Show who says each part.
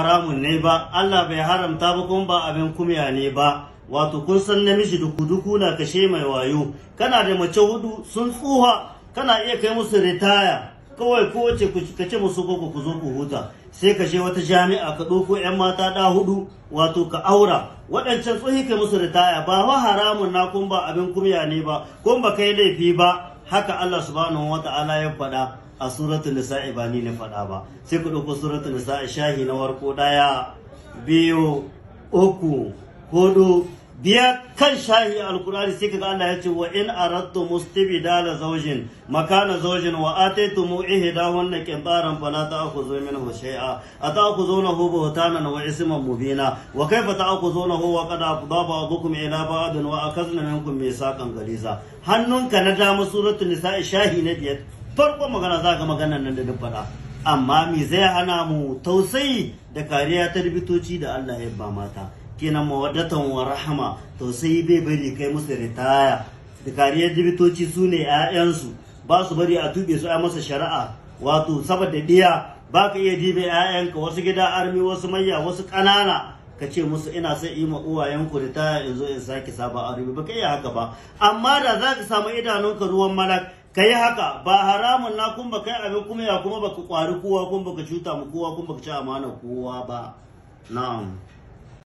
Speaker 1: Haramun ne ba, Allah bai haramta ba, kuma ba abin kumya ne ba. Wato kun san namiji duku-duku na kashe mai wayo. Kana da mace hudu sun tsuha, kana iya kai musu ritaya kawai, kowace ka ce musu ko ku zo ku huta. Sai ka je wata jami'a ka ɗauko 'yan mata ɗa hudu, wato ka aura waɗancan tsohi, kai musu ritaya. Ba wa haramun na, kun ba abin kumya ne ba, kun ba kai laifi ba. Haka Allah subhanahu wata'ala ya faɗa a suratul Nisa'i, ba ni na faɗa ba. Sai ku ɗauko suratul Nisa'i, shahi na warko, ɗaya, biyu, uku, hudu, biyar, kan shahi Alkur'ani. Sai kaga Allah ya ce: "Wa in aradtum mustibdala zawjin makana zawjin wa ataytum ihdahunna qintaran fala ta'khudhu minhu shay'a ata'khudhunahu buhtanan wa isman mubina wa kayfa ta'khudhunahu wa qad afdha ba'dukum ila ba'din wa akhadna minkum mithaqan ghaliza." Hannunka na dama, suratul Nisa'i, shahi na biyar, farkon magana, za ga maganan nan da na faɗa. Amma me zai hana mu tausayi da kariya ta rubitoci da Allah ya ba mata? Kenan mawaddatan wa rahama, tausayi bai bari kai musu ritaya. Da kariyar dibitoci, su ne 'ya'yansu, ba su bari a tube su a masa shari'a. Wato saboda diya ba ka iya dibe 'ya'yanka, wasu gida armi, wasu mayya, wasu ƙanana, ka ce musu ina sai yi ma uwayenku ritaya in zo in sake sabon armi, ba ka iya haka ba. Amma da za ka samu idanunka ruwan malak, ka yi haka, ba haramun na, kun ba kai abin kuma ya kuma baka kwari kowa, kun baka cuta mu kowa, kun baka ci amana kowa ba. Na'am.